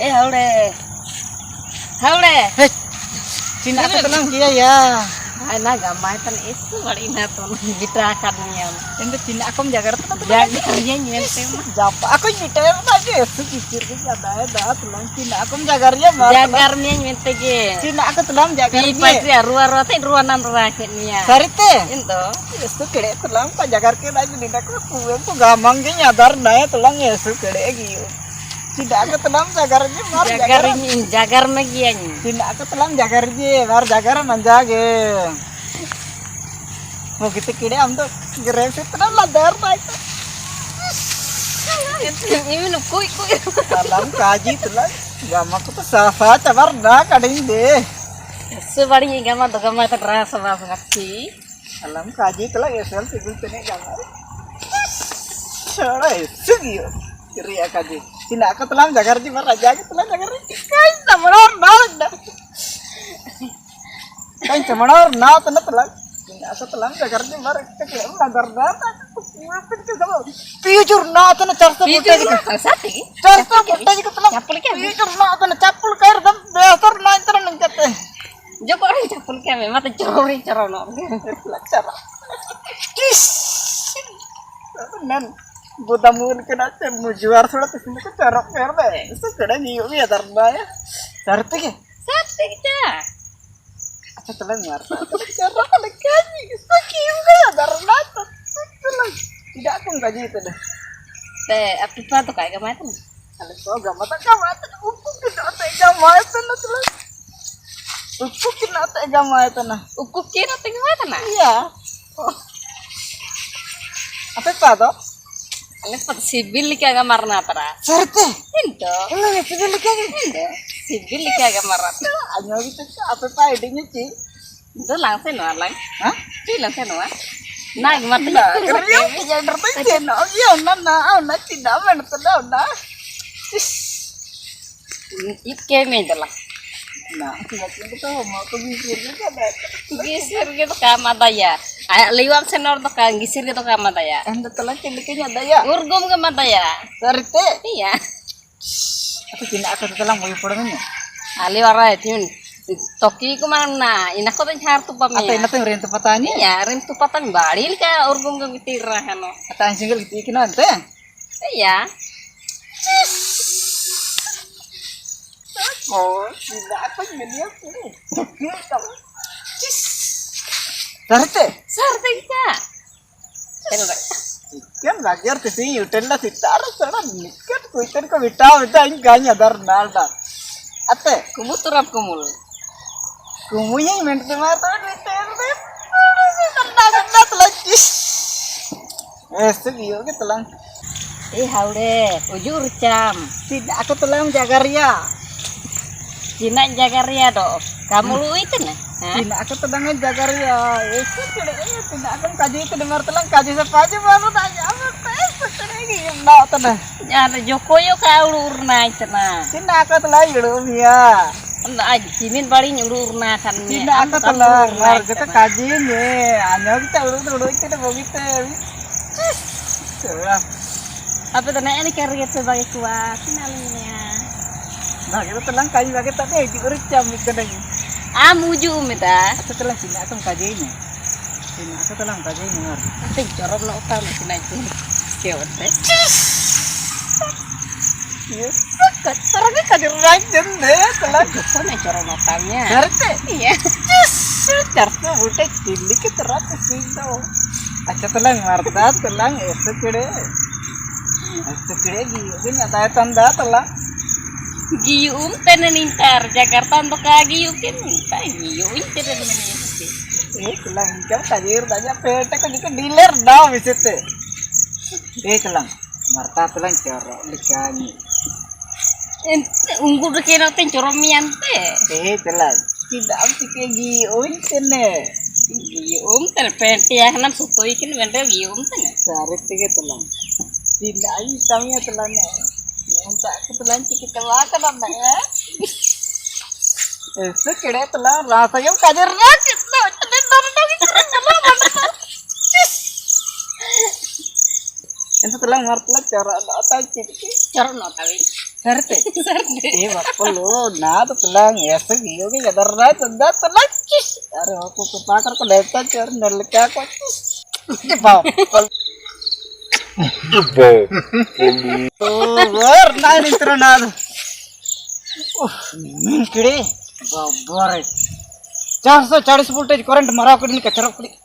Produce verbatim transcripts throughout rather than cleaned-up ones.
ᱮ ᱦᱟᱣᱲᱮ, ᱦᱟᱣᱲᱮ᱾ ᱦᱮᱡ᱾ ᱪᱤᱱᱟᱜ ᱠᱚ ᱛᱟᱞᱟᱝ ᱜᱮᱭᱟ ᱭᱟ᱾ ᱟᱭ ᱱᱟ ᱜᱟᱢᱟᱭ ᱛᱟᱱ ᱮᱥ ᱵᱟᱲᱤ ᱱᱟ ᱛᱚ ᱵᱤᱴᱟ ᱠᱟᱫ ᱢᱤᱭᱟᱢ᱾ ᱮᱱᱫᱚ ᱪᱤᱱᱟᱜ ᱠᱚᱢ ᱡᱟᱜᱟᱨ ᱛᱟᱞᱟᱝ ᱛᱚ᱾ ᱡᱟᱜᱟᱨ ᱭᱟᱹᱧ ᱢᱮᱱᱛᱮ ᱢᱟ᱾ ᱡᱟᱯᱟ ᱠᱚᱧ ᱵᱤᱴᱟ ᱫᱟ ᱡᱮ ᱮᱥ ᱠᱤᱪᱤᱨ ᱜᱮ ᱡᱟᱫᱟ ᱫᱟ ᱛᱟᱞᱟᱝ ᱪᱤᱱᱟᱜ ᱠᱚᱢ ᱡᱟᱜᱟᱨ ᱭᱟ ᱢᱟ ᱛᱟᱞᱟᱝ᱾ ᱡᱟᱜᱟᱨ ᱢᱤᱭᱟᱹᱧ ᱢᱮᱱᱛᱮ ᱜᱮ᱾ ᱪᱤᱱᱟᱜ ᱠᱚ ᱛᱟᱞᱟᱝ ᱡᱟᱜᱟᱨ ᱯᱤ ᱜᱮ᱾ ᱯᱟᱴᱨᱤ ᱟᱨᱩᱣᱟ ᱨᱚᱛᱮ ᱨᱩᱣᱟ ᱱᱟᱢ ᱨᱟ ᱠᱮᱫ ᱢᱮᱭᱟ᱾ ᱥᱟᱹᱨᱤ ᱛᱮ? ᱤᱧ ᱫᱚ᱾ ᱮᱥ ᱠᱮᱲᱮ ᱛᱟᱞᱟᱝ ᱠᱚ ᱡᱟᱜᱟᱨ ᱠᱮᱫᱟ ᱡᱩᱫᱤ ᱱᱟ ᱠᱚ ᱠᱩᱣᱟᱹ ᱠᱚ ᱜᱟᱢᱟᱝ ᱜᱮᱧ ᱟᱫᱟᱨ ᱱᱟᱭ ᱛᱟᱞᱟᱝ ᱮᱥ ᱠᱮᱲᱮ ᱜᱮᱭᱚ᱾ ᱪᱤᱱᱟᱜ ᱠᱚ ᱛᱟᱞᱟᱝ ᱡᱟᱜᱟᱨ ᱜᱮ ᱢᱟᱨ ᱡᱟᱜᱟᱨ᱾ ᱡᱟᱜᱟᱨᱤᱧ, ᱡᱟᱜᱟᱨ ᱢᱮ ᱜᱤᱭᱟᱹᱧ᱾ ᱪᱤᱱᱟᱜ ᱠᱚ ᱛᱟᱞᱟᱝ ᱡᱟᱜᱟᱨ ᱜᱮ ᱢᱟᱨ ᱡᱟᱜᱟᱨ ᱢᱟᱸᱡᱟ ᱜᱮ᱾ ᱵᱩᱜᱤᱛᱮ ᱠᱮᱲᱮ ᱟᱢ ᱫᱚ ᱜᱨᱮᱯ ᱥᱮ ᱛᱮᱱᱟ ᱞᱟᱫᱟᱨ ᱱᱟᱭ᱾ ᱤᱢᱤᱱ ᱠᱩᱭ ᱠᱩᱭ᱾ ᱟᱞᱟᱢ ᱠᱟᱡᱤ ᱛᱮᱞᱟ ᱜᱟᱢᱟ ᱠᱚ ᱛᱚ ᱥᱟᱥᱟ ᱪᱟᱵᱟᱨ ᱱᱟ ᱠᱟᱰᱤᱧ ᱫᱮ᱾ ᱥᱮ ᱵᱟᱲᱤᱧ ᱜᱟᱢᱟ ᱫᱚ ᱜᱟᱢᱟ ᱛᱚ ᱰᱨᱟ ᱥᱟᱵᱟ ᱥᱟᱵᱟ ᱠᱤ᱾ ᱟᱞᱟᱢ ᱠᱟᱡᱤ ᱛᱮᱞᱟ ᱮᱥᱮᱞ ᱥᱤᱵᱤᱞ ᱛᱮᱱᱮ ᱜᱟᱢᱟ᱾ ᱪᱷᱟᱲᱟ ᱮᱥᱮ ᱜᱤᱭᱚ᱾ ᱨᱮᱭᱟ ᱠᱟᱡᱤ᱾ ᱪᱤᱱᱟ ᱠᱚ ᱛᱮᱞᱟᱢ ᱡᱟᱜᱟᱨ ᱡᱤ ᱢᱟᱨ ᱨᱟᱡᱟ ᱜᱮ ᱛᱮᱞᱟ ᱡᱟᱜᱟᱨ ᱨᱮ᱾ ᱠᱟᱡ ᱫᱟᱢᱲᱟ ᱱᱟ᱾ ᱠᱟᱹᱧ ᱪᱟᱢᱲᱟᱣ ᱨᱮᱱᱟᱜ ᱛᱟᱱᱟ ᱛᱟᱞᱟᱝ᱾ ᱟᱥᱟ ᱛᱟᱞᱟᱝ ᱡᱟᱜᱟᱨ ᱫᱤ ᱢᱟᱨ ᱮᱠᱴᱟ ᱠᱮ ᱮᱢ ᱱᱟᱫᱟᱨ ᱫᱟ᱾ ᱯᱤᱭᱩ ᱪᱩᱨ ᱱᱟ ᱛᱟᱱᱟ ᱪᱟᱨᱥᱚ ᱯᱤᱭᱩ ᱯᱩᱴᱮ ᱪᱩᱨ ᱡᱤᱠᱟ᱾ ᱱᱟ, ᱥᱟᱛᱮ ᱜᱮ᱾ ᱪᱟᱨᱥᱚ ᱪᱟᱯᱚᱞ ᱯᱩᱴᱮ ᱡᱤᱠᱟ ᱛᱟᱞᱟᱝ᱾ ᱪᱟᱯᱚᱞ ᱠᱮ ᱯᱤᱭᱩ ᱪᱩᱨ ᱱᱟ ᱛᱟᱱᱟ ᱪᱟᱯᱚᱞ ᱠᱟᱭ ᱨᱫᱟᱢ ᱵᱮᱥᱚᱨ ᱱᱟ ᱛᱟᱱᱟ ᱱᱤᱝᱠᱟᱛᱮ᱾ ᱡᱚᱠᱚᱨ ᱪᱟᱯᱚᱞ ᱠᱮ ᱢᱮ, ᱢᱟᱛᱮ ᱪᱚᱨᱚᱲᱤ ᱪᱚᱨᱚᱲ ᱱᱚ᱾ ᱞᱟᱪᱟᱨᱟ᱾ ᱱᱟᱱ ᱵᱚᱫᱟᱢᱩᱞ ᱠᱮᱱᱟ ᱪᱮ ᱢᱩᱡᱩᱟᱨ ᱥᱚᱲᱟ ᱛᱤᱥᱤᱱ ᱠᱚ ᱪᱚᱨᱚᱜ ᱠᱮᱨ ᱫᱮ᱾ ᱥᱮ ᱠᱮᱲᱮ ᱱᱤᱭᱩ ᱜᱮ ᱫᱟᱨᱵᱟᱭᱟ᱾ ᱥᱟᱨᱛᱮ ᱜᱮ᱾ ᱥᱟᱨᱛᱮ ᱜᱮ ᱪᱟ᱾ ᱟᱪᱪᱷᱟ, ᱛᱚᱵᱮ ᱢᱟᱨ ᱪᱚᱨᱚᱜ ᱞᱮᱠᱟ ᱜᱮ᱾ ᱥᱮ ᱠᱤ ᱩᱱᱤ ᱫᱟᱨᱵᱟ ᱛᱚ᱾ ᱪᱮᱫᱟᱜ ᱠᱚ ᱚᱱᱠᱟ ᱡᱤᱣᱤ ᱛᱮᱫᱚ? ᱛᱮ, ᱟᱯᱮ ᱯᱟ ᱫᱚ ᱠᱟᱭ ᱜᱟᱢᱟᱭ ᱛᱟᱢᱟ? ᱟᱞᱮ ᱠᱚ ᱜᱟᱢᱟ ᱫᱚ ᱜᱟᱢᱟᱭ ᱛᱟᱢᱟ᱾ ᱩᱱᱠᱩ ᱠᱤᱱ ᱟᱛᱮ ᱜᱟᱢᱟᱭ ᱛᱟᱢᱟ ᱛᱚᱵᱮ᱾ ᱩᱱᱠᱩ ᱠᱤᱱ ᱟᱛᱮ ᱜᱟᱢᱟᱭ ᱛᱟᱢᱟ᱾ ᱩᱠᱩ ᱠᱤᱱ ᱟᱛᱮ ᱜᱟᱢᱟᱭ ᱛᱟᱢᱟ? ᱤᱭᱟ᱾ ᱟᱯᱮ ᱯᱟ ᱫᱚ? ᱟᱞᱮ ᱯᱟ ᱫᱚ ᱥᱤᱵᱤᱞ ᱞᱮᱠᱟ ᱜᱟᱢᱟᱨ ᱱᱟ ᱛᱟᱨᱟ᱾ ᱥᱟᱹᱨᱤ ᱛᱮ? ᱤᱧ ᱫᱚ᱾ ᱤᱧ ᱦᱚᱸ ᱥᱤᱵᱤᱞ ᱞᱮᱠᱟ ᱜᱮ᱾ ᱤᱧ ᱫᱚ᱾ ᱥᱤᱵᱤᱞ ᱞᱮᱠᱟ ᱜᱟᱢᱟᱨ ᱱᱟ ᱛᱟᱨᱟ᱾ ᱟᱧᱚ ᱜᱮ ᱛᱮ ᱟᱯᱮ ᱯᱟ ᱤᱰᱤᱧ ᱪᱮ? ᱫᱮᱞᱟᱝ ᱥᱮ ᱱᱚᱣᱟ ᱞᱟᱝ᱾ ᱦᱮᱸ? ᱪᱮᱫ ᱞᱟᱝ ᱥᱮ ᱱᱚᱣᱟ? ᱱᱟ ᱜᱮ ᱢᱟ ᱛᱤᱱᱟᱹᱜ ᱠᱩᱞᱤ ᱠᱟᱛᱮ ᱨᱮᱭᱟᱜ ᱢᱮ᱾ ᱤᱧ ᱰᱟᱠᱛᱟᱨ ᱤᱧ ᱥᱮᱱᱚᱜ ᱜᱮᱭᱟ, ᱚᱱᱟ ᱱᱟ, ᱚᱱᱟ ᱪᱮᱫᱟᱜ ᱢᱮᱱ ᱛᱮᱫᱚ ᱚᱱᱟ? ᱤᱥ᱾ ᱪᱮᱫ ᱠᱮ ᱢᱮ ᱫᱮᱞᱟ᱾ ᱱᱟ, ᱪᱮᱫᱟᱜ ᱪᱮᱫ ᱠᱚ ᱦᱚᱲᱢᱚ ᱠᱚ ᱵᱤᱥᱤᱨ ᱜᱮ ᱪᱟᱵᱟ᱾ ᱜᱤᱥᱤᱨ ᱜᱮ ᱫᱚ ᱠᱟ ᱢᱟᱫᱟᱭᱟ᱾ ᱟᱭᱟᱜ ᱞᱟᱹᱭᱣᱟᱢ ᱥᱮ ᱱᱚᱨ ᱫᱚ ᱠᱟ, ᱜᱤᱥᱤᱨ ᱜᱮ ᱫᱚ ᱠᱟ ᱢᱟᱫᱟᱭᱟ᱾ ᱮᱱ ᱫᱚ ᱛᱟᱞᱟ ᱪᱮᱫ ᱞᱮᱠᱟᱧ ᱟᱫᱟᱭᱟ? ᱩᱨᱜᱩᱢ ᱜᱮ ᱢᱟᱫᱟᱭᱟ᱾ ᱥᱟᱹᱨᱤ ᱛᱮ? ᱤᱭᱟ᱾ ᱟᱯᱮ ᱛᱤᱱᱟᱹᱜ ᱟᱠᱚ ᱛᱮᱞᱟᱝ ᱵᱚᱭ ᱯᱚᱲᱚ ᱢᱮ? ᱟᱞᱮ ᱚᱲᱟᱜ ᱨᱮ ᱛᱤᱦᱤᱧ ᱛᱚᱠᱤ ᱠᱚ ᱢᱟ ᱢᱮᱱᱟ, ᱤᱱᱟ ᱠᱚ ᱫᱚᱧ ᱦᱟᱨ ᱛᱩᱯᱟ ᱢᱮᱭᱟ᱾ ᱟᱯᱮ ᱤᱱᱟᱹ ᱛᱮᱢ ᱨᱮᱱ ᱛᱩᱯᱟ ᱛᱟᱦᱮᱸ ᱤᱧ? ᱤᱭᱟ, ᱨᱮᱱ ᱛᱩᱯᱟ ᱛᱟᱢ ᱵᱟᱲᱤ ᱞᱮᱠᱟ ᱩᱨᱜᱩᱢ ᱜᱮ ᱵᱤᱛᱤᱨ ᱨᱮ ᱦᱟᱱᱚ᱾ ᱟᱛᱟ ᱤᱧ ᱥᱤᱸᱜᱮᱞ ᱜᱤᱛᱤᱡ ᱠᱟᱱᱟ ᱮᱱᱛᱮ? ᱤᱭᱟ᱾ ᱦᱳᱭ, ᱪᱮᱫᱟᱜ ᱠᱚᱧ ᱢᱮᱱᱮᱭᱟ ᱠᱩᱲᱤ? ᱛᱚᱠᱤ ᱛᱟᱢ᱾ ᱥᱟᱨᱛᱮ? ᱥᱟᱨᱛᱮ ᱜᱮ ᱪᱟ᱾ ᱪᱮᱫ ᱞᱟᱜᱟᱜ? ᱪᱤᱠᱟᱹᱢ ᱞᱟᱡᱮᱨ ᱛᱤᱥᱤᱧ ᱩᱴᱮᱞ ᱞᱮ ᱥᱤᱛᱟᱨ ᱥᱟᱲᱟ ᱱᱤᱠᱟᱹᱛ ᱠᱩᱭᱛᱮᱱ ᱠᱚ ᱵᱤᱴᱟᱣ ᱢᱮᱛᱟ ᱤᱧ ᱜᱟᱧ ᱟᱫᱟᱨ ᱱᱟᱞᱰᱟ᱾ ᱟᱛᱮ? ᱠᱩᱢᱩ ᱛᱚᱨᱟᱯ ᱠᱩᱢᱩᱞ᱾ ᱠᱩᱢᱩᱭᱟᱹᱧ ᱢᱮᱱᱛᱮ ᱢᱟ ᱛᱚ ᱱᱤᱛᱮᱨ ᱫᱮ ᱜᱟᱱᱰᱟ ᱜᱟᱱᱰᱟ ᱛᱞᱟᱪᱤ᱾ ᱮᱥᱮ ᱜᱤᱭᱚ ᱜᱮ ᱛᱞᱟᱝ᱾ ᱮ ᱦᱟᱣᱲᱮ, ᱩᱡᱩᱜ ᱨᱮᱪᱟᱢ᱾ ᱪᱮᱫ ᱟᱠᱚ ᱛᱞᱟᱝ ᱡᱟᱜᱟ ᱨᱮᱭᱟ? ᱪᱤᱱᱟᱜ ᱡᱟᱜᱟ ᱨᱮᱭᱟ ᱫᱚ ᱠᱟᱢᱩᱞᱩ ᱩᱭ ᱛᱮᱱᱟ? ᱦᱮᱸ? ᱪᱤᱱᱟᱜ ᱟᱠᱚ ᱛᱞᱟᱝ ᱡᱟᱜᱟ ᱨᱮᱭᱟ? ᱮᱥᱮ ᱪᱮᱲᱮ, ᱮ, ᱪᱤᱱᱟᱜ ᱟᱠᱚ ᱠᱟᱡᱮ ᱛᱮ ᱢᱟᱨ ᱛᱞᱟᱝ ᱠᱟᱡᱮ ᱥᱮ ᱯᱟᱡᱮ ᱵᱟᱞᱚ ᱫᱟ ᱡᱟᱢ ᱛᱮ ᱮᱥᱮ ᱪᱮᱲᱮ ᱜᱮ ᱭᱩᱱᱟ ᱛᱱᱟ᱾ ᱟᱨ ᱡᱚᱠᱚᱭᱚ ᱠᱟ ᱩᱲᱩ ᱨᱱᱟᱭ ᱛᱱᱟ᱾ ᱪᱤᱱᱟᱜ ᱟᱠᱚ ᱛᱞᱟᱝ ᱩᱲᱩ ᱢᱮᱭᱟ᱾ ᱟᱡ ᱪᱤᱢᱤᱱ ᱵᱟᱹᱲᱤᱧ ᱩᱲᱩ ᱨᱱᱟ ᱠᱷᱟᱱ ᱢᱮ᱾ ᱪᱤᱱᱟᱜ ᱟᱢ ᱟᱠᱚ ᱫᱚ ᱛᱞᱟᱝ ᱠᱟᱢᱩᱞᱩ ᱢᱟᱨ ᱨᱱᱟᱭ ᱡᱚᱛᱚ ᱛᱱᱟ᱾ ᱠᱟᱡᱮ ᱢᱮ᱾ ᱟᱧᱚ ᱜᱮ ᱛᱮ ᱩᱲᱩ ᱫᱚ ᱩᱲᱩ ᱛᱮ ᱵᱚᱜᱤ ᱛᱮ᱾ ᱟᱯᱮ ᱫᱚ ᱱᱮᱜᱼᱮ ᱱᱤᱠᱟᱹ ᱨᱮᱜᱮ ᱯᱮ ᱵᱟᱹᱜᱤ ᱠᱚᱣᱟ, ᱛᱤᱱᱟᱹᱜ ᱞᱤᱧ ᱞᱟᱹᱭᱟ? ᱵᱷᱟᱜᱮ ᱫᱚ ᱛᱟᱞᱟᱝ ᱠᱟᱹᱢᱤ ᱵᱷᱟᱜᱮ ᱛᱟᱯᱮ ᱦᱤᱡᱩᱜ ᱨᱮ ᱪᱟᱢ ᱢᱤᱫ ᱜᱟᱰᱟ ᱜᱮ᱾ ᱟᱢ ᱩᱡᱩᱜ ᱢᱮᱫᱟ᱾ ᱟᱪᱪᱷᱟ, ᱛᱟᱞᱟᱝ ᱛᱤᱱᱟᱹᱜ ᱟᱛᱚᱢ ᱠᱟᱡᱮᱭᱤᱧᱟ? ᱛᱤᱱᱟᱹᱜ ᱟᱛᱚ ᱛᱟᱞᱟᱝ ᱠᱟᱡᱮᱭᱤᱧᱟ ᱟᱨ? ᱟᱯᱮ ᱪᱚᱨᱚᱢ ᱞᱚᱜ ᱛᱟᱢ ᱛᱤᱱᱟᱹᱜ ᱪᱮ ᱠᱮᱣ ᱛᱮ᱾ ᱛᱟᱨᱟ ᱜᱮ ᱠᱟᱡᱮ ᱨᱟᱡᱽ ᱡᱚᱱ ᱫᱮ ᱛᱟᱞᱟᱝ᱾ ᱡᱚᱛᱚ ᱱᱮ ᱪᱚᱨᱚᱢ ᱞᱚᱜ ᱛᱟᱢ ᱭᱟ᱾ ᱥᱟᱹᱨᱤ ᱛᱮ? ᱤᱭᱟᱹ᱾ ᱪᱟᱨᱥᱚ ᱵᱩᱴᱟᱹ ᱪᱤᱞᱤ ᱠᱮ ᱛᱚᱨᱟ ᱠᱩᱥᱤ ᱫᱚ᱾ ᱟᱪᱪᱷᱟ, ᱛᱟᱞᱟᱝ ᱢᱟᱨᱫᱟ, ᱛᱟᱞᱟᱝ ᱮᱥᱮ ᱪᱮᱲᱮ᱾ ᱮᱥᱮ ᱪᱮᱲᱮ ᱜᱤᱭᱩᱜ ᱜᱮᱧ ᱟᱫᱟᱭ ᱛᱟᱢ ᱫᱟ, ᱛᱟᱞᱟᱝ᱾ ᱜᱤᱭᱩᱜ ᱩᱢ ᱛᱮᱱᱮ ᱱᱤᱝᱠᱟᱨ ᱡᱟᱜᱟᱨ ᱛᱟᱢ ᱫᱚ ᱠᱟ ᱜᱤᱭᱩᱜ ᱠᱮ ᱱᱤᱝᱠᱟ ᱜᱤᱭᱩᱜ ᱤᱧ ᱛᱮᱱᱮ ᱢᱮᱱᱮ ᱦᱮᱸᱥᱮ᱾ ᱮ ᱛᱟᱞᱟᱝ ᱤᱱᱠᱟᱨ ᱠᱟᱡᱮᱨ ᱫᱟᱡᱟ ᱯᱮᱴᱮ ᱠᱚ ᱡᱤᱠᱚ ᱰᱤᱞᱟᱨ ᱫᱟᱣ ᱵᱤᱥᱮᱛᱮ᱾ ᱮ ᱛᱟᱞᱟᱝ ᱢᱟᱨᱫᱟ, ᱛᱟᱞᱟᱝ ᱪᱚᱨᱚᱜ ᱞᱮᱠᱟᱧ᱾ ᱮᱱᱛᱮ ᱩᱱᱠᱩ ᱫᱚ ᱪᱮᱫ ᱛᱮᱧ ᱪᱚᱨᱚᱢ ᱢᱮᱭᱟ ᱮᱱᱛᱮ? ᱮ ᱛᱟᱞᱟᱝ᱾ ᱪᱮᱫᱟᱜ ᱮᱢ ᱪᱤᱠᱟᱹ ᱜᱤᱭᱩᱜ ᱛᱮᱱᱮ? ᱜᱤᱭᱩᱜ ᱛᱮᱱᱮ ᱯᱮᱱᱴ ᱛᱮᱭᱟ ᱠᱟᱱᱟᱢ ᱥᱩᱛᱩᱭ ᱠᱤᱱ ᱢᱮᱱᱫᱟ ᱜᱤᱭᱩᱜ ᱛᱮᱱᱮ᱾ ᱥᱟᱹᱨᱤ ᱛᱮᱜᱮ ᱛᱟᱞᱟᱝ᱾ ᱪᱮᱫᱟᱜ ᱤᱧ ᱠᱟᱹᱢᱤᱭᱟ ᱛᱟᱞᱟᱝ ᱱᱮ? ᱱᱚᱝᱠᱟ ᱠᱚ ᱛᱟᱞᱟᱝ ᱪᱤᱠᱟᱹ ᱪᱟᱵᱟ ᱠᱟᱱᱟ ᱱᱮ? ᱮᱥᱮ ᱪᱮᱲᱮ ᱛᱟᱞᱟᱝ ᱨᱟᱥ ᱟᱭᱚᱢ ᱠᱟᱡᱮ ᱨᱮ ᱪᱮᱫ ᱫᱚ ᱪᱮᱫ ᱫᱚ ᱫᱚ ᱜᱤ ᱠᱟᱱᱟ ᱵᱟᱰᱟ᱾ ᱮᱱᱛᱮ ᱛᱟᱞᱟᱝ ᱢᱟᱨ ᱛᱟᱞᱟᱝ ᱪᱚᱨᱚᱜ ᱫᱚ ᱛᱟᱭ ᱪᱮᱫ ᱠᱤ? ᱪᱚᱨᱚᱜ ᱱᱚ ᱛᱟᱵᱤᱱ᱾ ᱥᱟᱹᱨᱤᱛᱮ? ᱥᱟᱹᱨᱤᱛᱮ᱾ ᱮ ᱵᱟᱯᱞᱳ, ᱱᱟ ᱫᱚ ᱛᱮᱞᱟᱝ ᱮᱥᱮ ᱜᱤᱭᱳ ᱜᱮ ᱜᱟᱫᱟᱨ ᱨᱟ ᱛᱚ ᱫᱟ ᱛᱮᱞᱟᱝ ᱪᱤᱥ᱾ ᱟᱨᱮ ᱦᱚᱠᱚ ᱠᱚ ᱯᱟᱠᱟᱨ ᱠᱚ ᱞᱮᱛᱟ ᱪᱚᱨ ᱱᱮᱞᱠᱟ ᱠᱚ ᱪᱤᱥ᱾ ᱮ ᱵᱟᱯᱞᱳ᱾ ᱛᱚ ᱵᱚᱨ ᱱᱟᱭ ᱱᱤᱛᱨᱟ ᱱᱟ ᱫᱚ᱾ ᱩᱯ, ᱢᱤᱱ ᱠᱤᱲᱤ, ᱵᱟᱵᱟᱨᱮ᱾ ᱪᱟᱨᱥᱚ ᱪᱟᱲᱤᱥ voltage current ᱢᱟᱨᱟᱣ ᱠᱟᱹᱫᱤᱧ ᱠᱟᱪᱨᱚᱜ ᱠᱟᱹᱫᱤᱧ᱾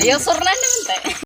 ᱤᱭᱟᱹ ᱥᱚᱨᱱᱟ ᱢᱮᱱᱛᱮ᱾